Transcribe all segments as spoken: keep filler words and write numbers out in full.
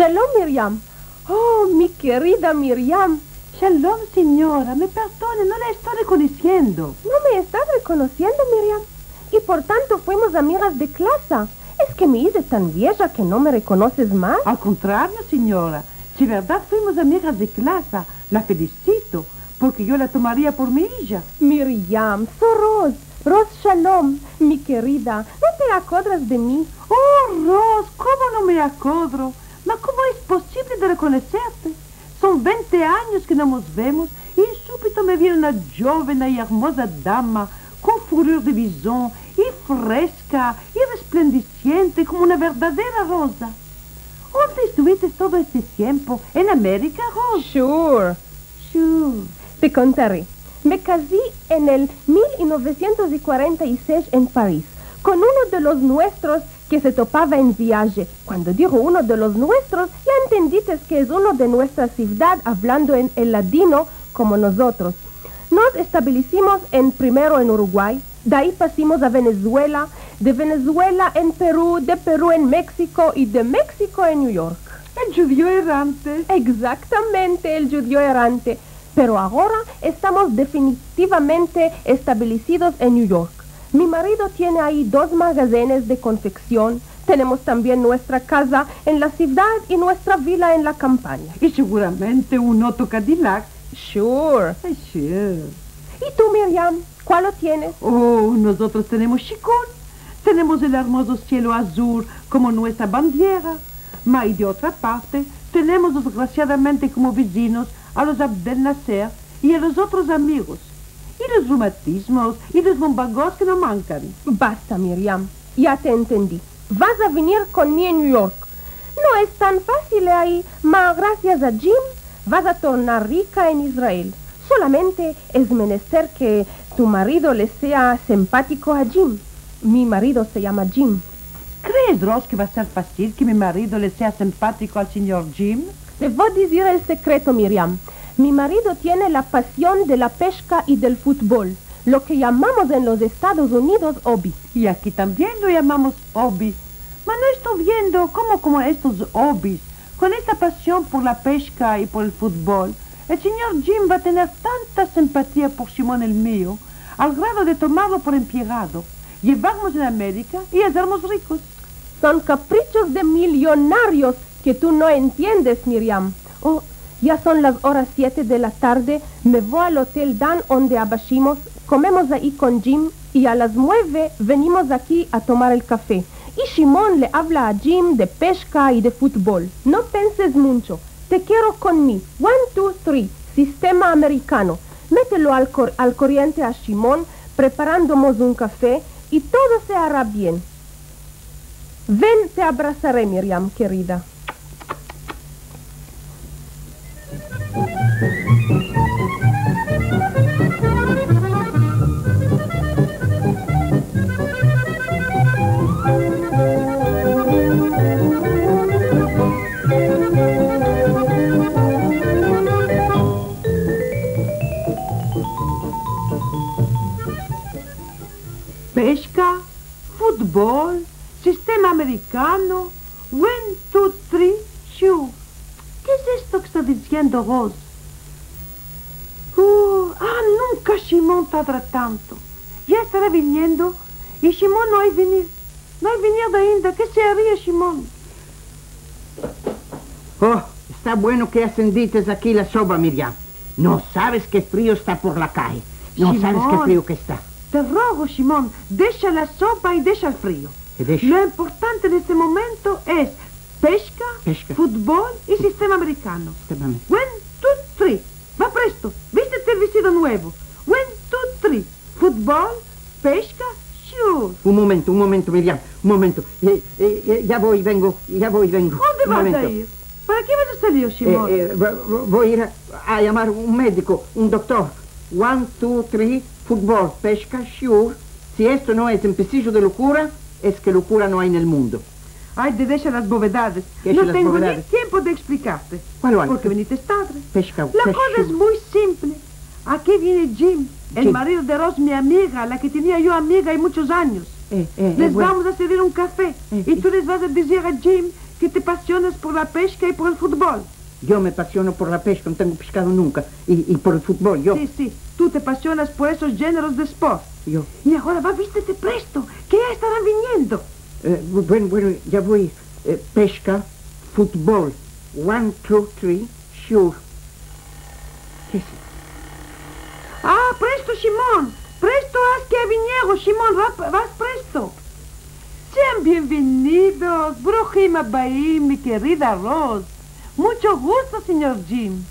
Shalom, Miriam. Oh, mi kerida Miriam. Shalom, sinyora. Me perdone, no la esto rekonosiendo. No me estas rekonosiendo, Miriam? I por tanto fuimos amigas de klasa. Es ke me ize tan vieja ke no me rekonoses mas? Al kontrario, sinyora. Si verdad fuimos amigas de klasa, la felisito, porke yo la tomaria por mi ija. Miriam, so Ros, Ros Shalom, mi kerida, no te akodras de mi? Oh, Ros, komo no me akodro? Ma komo es posivle de rekonoserte? Son vente anyos ke no mos vemos, i subito me viene una djovena i ermoza dama, kon furur de bizon, i freska, i resplendisiente komo una verdadera roza. Onde estuvites todo este tiempo? En Amerika, Ros? Sure. Sure. Te kontare. Me kazi en el mil novesientos i kuarenta i sesh en Paris, kon uno de los nuestros ke se topava en viaje. Kuando digo uno de los nuestros, ya entendites ke es uno de nuestra sivdad, avlando en el ladino komo nozotros. Mos estableshimos en, primero en Uruguay, de ayi pasimos a Venezuela, de Venezuela en Peru, de Peru en Meksiko i de Meksiko en New York. El djudio erante. Egzaktamente, el djudio erante. Pero agora estamos definitivamente establesidos en New York. Mi marido tiene ayi dos magazenes de konfeksion. Tenemos tambien nuestra kaza en la sivdad i nuestra vila en la kampanya. I seguramente un oto Kadilak. Sure. Ay, sure. I tu, Miriam, kualo tienes? Oh, nozotros tenemos Shikun. Tenemos el ermozo sielo azul komo nuestra bandiera. Ma i de otra parte, tenemos desgrasiadamente komo vizinos a los Abdel Nasser i a los otros amigos, i los rumatizmos i los lumbagos ke no mankan. Basta, Miriam, ya te entendi. Vas a venir kon mi en New York. No es tan fasil ayi, ma grasias a Jim vas a tornar rika en Israel. Solamente es menester ke tu marido le sea simpatiko a Jim. Mi marido se yama Jim. Krees, Ros, ke va a ser fasil ke mi marido le sea simpatiko al sinyor Jim? Te vo dizir el sekreto, Miriam. Mi marido tiene la pasion de la peshka i del futbol, lo ke yamamos en los Estados Unidos hobby. I aki tambien lo yamamos hobby. Ma no esto viendo komo, komo estos hobbys, kon esta pasion por la peshka i por el futbol, el sinyor Jim va a tener tanta simpatia por Shimon el mio, al grado de tomarlo por empiegado, yevarmos en Amerika i azermos rikos. Son kaprichos de milionarios ke tu no entiendes, Miriam. Oh, ya son las oras siete de la tarde, me vo al Hotel Dan onde abashimos, komemos ayi kon Jim, i a las mueve venimos aki a tomar el kafe. I Shimon le avla a Jim de peshka i de futbol. No penses muncho. Te kero kon mi. One, two, three. Sistema amerikano. Metelo al kor-, al koriente a Shimon, preparandomos un kafe, i todo se ara bien. Ven, te abrasare, Miriam kerida. Peshka, futbol, sistema amerikano, one, two, three, shoo. Ke es esto ke esta diziendo Ros? Oh, ah, nunka Shimon tadra tanto. Ya estara viniendo, i Shimon no ay venir. No ay venir ainda. Ke se aria Shimon? Oh, esta bueno ke asendites aki la soba, Miriam. No saves ke frio esta por la kaye. No saves ke frio ke esta. Shimon, te rogo, Shimon, desha la soba i desha el frio. Ke desha? Lo importante en este momento es peshka, peshka, futbol i sistema amerikano. Sistema amerikano. One, two, three. Va presto, vistete el vestido nuevo. One, two, three. Futbol, peshka, shoo. Un momento, un momento, Miriam, un momento. Eh, eh, eh, ya vo i vengo, ya vo i vengo. Onde vas a ir? Para ke vas a salir, Shimon? Eh, eh, vo-, vo-, vo ir a, a yamar un mediko, un doktor. One, two, three, futbol, peshka, shoo. Si esto no es empesijo de lokura, es ke lokura no ay en el mundo. Ay, de desha las bovedades. No tengo ni tiempo de eksplikarte. Kualo ay? Porke vinites tadre. Peshka, peshka. La koza es muy simple. Aki viene Jim, el marido de Ros, mi amiga, la ke tenia yo amiga ay munchos anyos. Eh, eh, eh, bueno. Les vamos a servir un kafe. Eh, i tu les vas a dizir a Jim ke te pasionas por la peska i por el futbol. Yo me pasiono por la peska, no tengo peskado nunka, i, i por el futbol, yo. Si, si, tu te pasionas por esos jeneros de sport. Yo. I agora va, vistete presto, ke ya estaran viniendo. Eh, bu-, bueno, bueno, ya vo. Eh, peska, futbol, one, two, three, sure. Ke si? A, presto, Shimon! Presto, as ke ya vinieron, Shimon, va, vas presto. Sean bienvenidos, bruhim abaim, mi kerida Ros. Muncho gusto, sinyor Jim.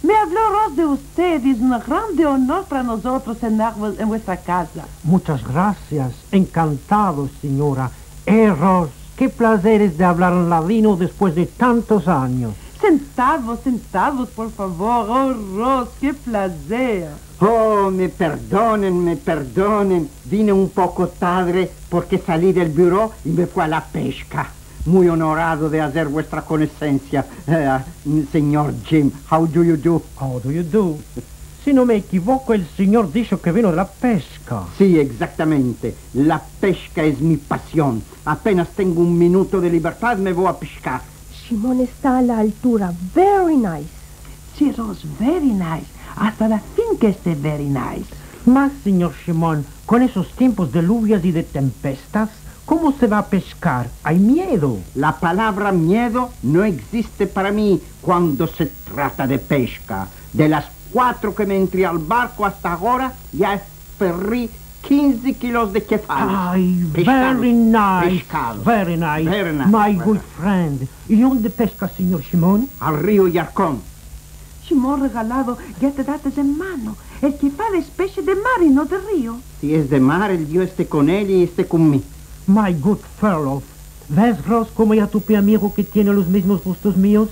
Me avlo Ros de usted, es un grande onor para mozotros sentarmos en vuestra kaza. Munchas grasias, enkantado, sinyora. E, Ros, ke plazer es de avlar en ladino despues de tantos anyos. Sentadvos, sentadvos, por favor. O, Ros, ke plazer. O, me perdonen, me perdonen. Vine un poko tadre porke sali del buro i me fui a la peska. Muy onorado de azer vuestra konosensia, eh, sinyor Jim. How do you do? How do you do? Si no me ekivoko, el sinyor disho ke vino de la peska. Si, egzaktamente. La peska es mi pasion. Apenas tengo un minuto de libertad, me vo a peskar. Shimon esta a la altura. Very nice. Si, Ros, very nice. Asta la fin ke este very nice. Mas, sinyor Shimon, kon esos tiempos de luvias i de tempestas, komo se va a peskar? Ay miedo. La palavra miedo no egziste para mi kuando se trata de peska. De las kuatro ke me entri al barko asta agora, ya ferri kinze kilos de kefales. Ay, peskado, very nice, peskado, very nice, very nice, my good friend. I onde peska, sinyor Shimon? Al rio Yarkon. Shimon regalado, ya te dates en mano. El kefal es peshe de mar i no de rio. Si es de mar, el Dio este kon el i este kon mi. My good fellow, ves, Ros, komo ya topi amigo ke tiene los mizmos gustos mios?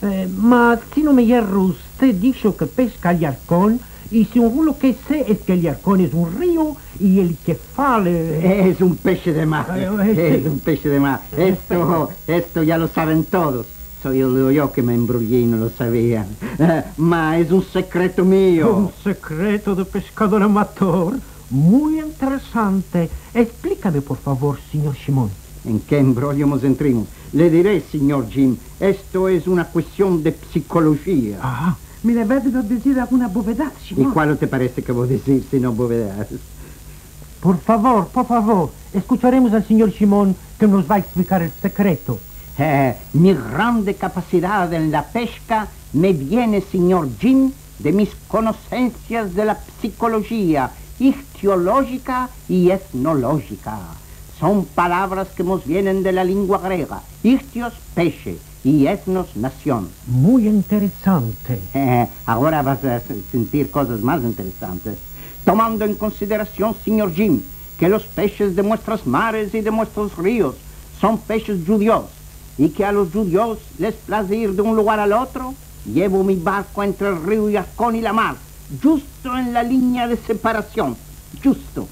Eh, ma si no me yerro, usted disho ke peska al Yarkon, i segun lo ke se es ke el Yarkon es un rio i el kefal, eh, es un peshe de mar. Eh, eh, si. Es un peshe de mar. Esto, esto ya lo saven todos. Soy el uyo ke me embruyi i no lo savia. Eh, ma es un sekreto mio. Un sekreto de peskador amator. Muy interesante. Esplíkame, por favor, sinyor Shimon. En ke embrolyo mos entrimos? Le dire, sinyor Jim, esto es una kuestion de psikolojia. Aha. Mi dever de no dizir alguna bovedad, Shimon. I kualo te parese ke vo a dizir si no bovedadas? Por favor, por favor, eskucharemos al sinyor Shimon ke mos va a eksplikar el sekreto. Eh, mi grande kapasidad en la peska me viene, sinyor Jim, de mis konosensias de la psikolojia ihtiolojika i etnolojika. Son palavras ke mos vienen de la lengua grega, ihtios, peshe, i etnos, nasion. Muy interesante. Agora vas a se-, sentir kozas mas interesantes. Tomando en konsiderasion, sinyor Jim, ke los peshes de muestros mares i de muestros rios son peshes djudios, i ke a los djudios les plaze ir de un lugar al otro, yevo mi barko entre el rio Yarkon i la mar, djusto en la linya de separasion, djusto.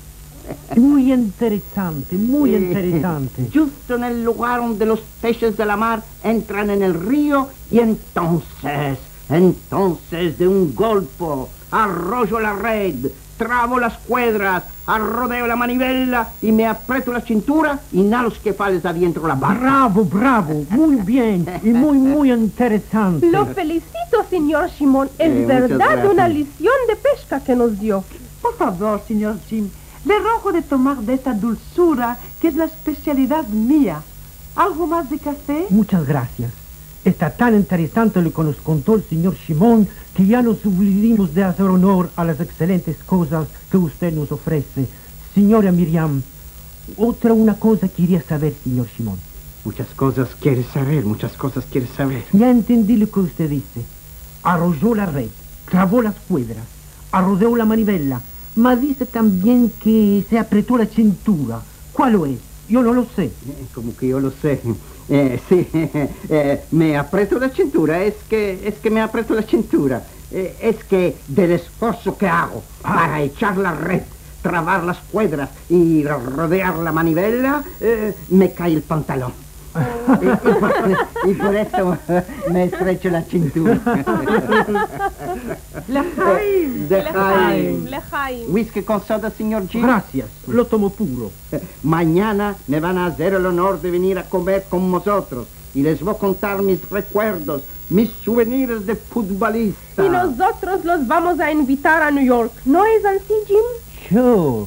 Muy interesante, muy interesante. Djusto en el lugar onde los peshes de la mar entran en el rio, i entonses, entonses, de un golpo, arrojo la red, travo las kuedras, arrodeo la manivela i me apreto la sintura i na los kefales adientro la barka. Bravo, bravo, muy bien i muy, muy interesante. Lo felisito, sinyor Shimon. Es verdad una lision de peska ke mos dio. Por favor, sinyor Jim, le rogo de tomar de esta dulsura ke es la espesialidad mia. Algo mas de kafe? Munchas grasias. Esta tan interesante lo ke mos konto el sinyor Shimon ke ya mos olvidimos de azer onor a las ekselentes kozas ke usted mos ofrese. Sinyora Miriam, otra una koza keria saver, sinyor Shimon. Munchas kozas kieres saver, munchas kozas kieres saver. Ya entendi lo ke usted dize. Arrojo la red, travo las kuedras, arrodeo la manivela, ma dize tambien ke se apreto la sintura. Kualo es? Yo no lo se. Eh, komo ke yo lo se? Eh, si, eh, me apreto la sintura, es ke, es ke me apreto la sintura. Eh, es ke del esforso ke ago para echar la red, travar las kuedras i rodear la manivela, eh, me kae el pantalon. I, i por, i por esto me estrecho la sintura. Lehaim. Lehaim. Lehaim. Wiski kon soda, sinyor Jim? Grasias, lo tomo puro. Manyana me van a azer el onor de venir a komer kon mozotros i les vo a kontar mis rekuerdos, mis suvenires de futbolista. I mozotros los vamos a invitar a New York. No es ansi, Jim? Sure.